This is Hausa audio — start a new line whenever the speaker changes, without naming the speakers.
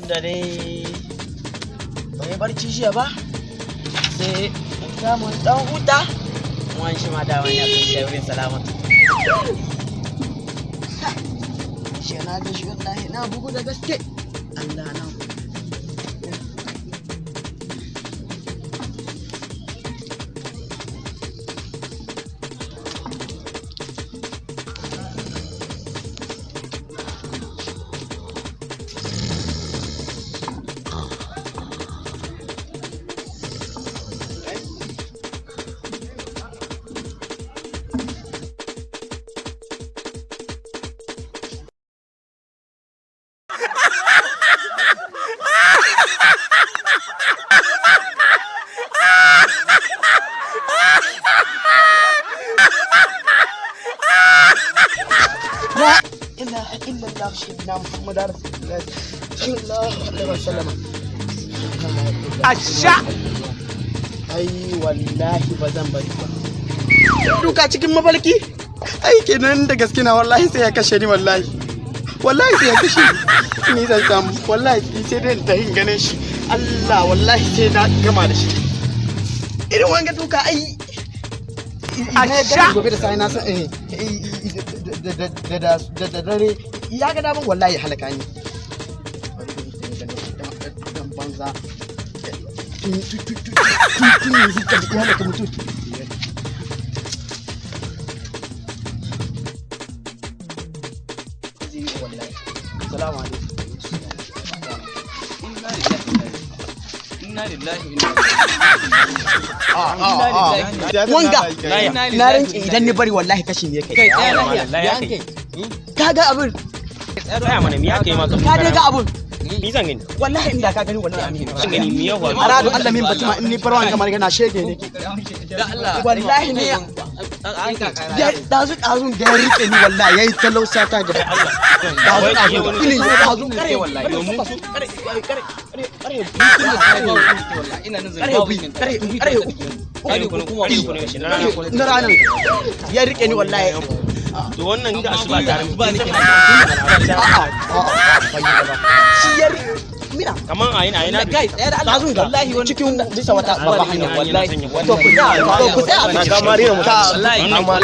Tunda dai ban yi barci jiya ba, sai in samu in dan huta. Wani shi ma dama ya kan shi wurin salamatu. Shi na ga shi, wallahi na bugu da gaske. Allah na. La ilaha illallah sayyidina Muhammad Rasulullah sallallahu alaihi wasallam.
Asha!
Ai wallahi ba zan bari ba. Duka cikin mafarki? Ai kenan da gaske na, wallahi sai ya kashe ni wallahi. Wallahi sai ya kashe ni. Ni zan samu wallahi sai dai in tafi ganin shi. Allah, wallahi sai na gama da shi. Irin wanga duka ai
Asha!
Gobe da sai na san da dare ya ga daman wallahi ya halaka ni. Dan banza. Tun yanzu ka ya halaka mutum. Wallahi. Salamu alaikum.
Inna lillahi inna.
Wanga na rinke, idan ni bari wallahi kashi ne kai.
Kai, tsaya lafiya. Ya kai.
Ka ga abin?
Tsaya mana, me aka yi maka?
Ka dai ga abin?
Ni zan gani.
Wallahi inda ka gani, wallahi amin.
Zan gani, me ya faru?
Aradu Allah min batuma in ni farwan kamar gana shege ne.
Da Allah.
Wallahi ne ya dazu dazun da ya rike ni, wallahi yayi talausa ta gaba. Dazu dazu ilin dazu kare
wallahi.
Kare kare kare kare.
Ina nan.
Kare bi kare kare
Kare na ranar.
Na ranar ya rike ni wallahi.
To wannan da asuba tare.
Ba ni.
A'a a'a, ban yi ba. Shi ya rike mina.
Kaman a ina, a ina?
Kai, tsaya da Allah.
Dazun ga
Wallahi wani
cikin bisa wata babban hanya.
Wallahi.
To ku tsaya, to ku tsaya.
Na ga Mariya mutum.
Wallahi.
Wannan.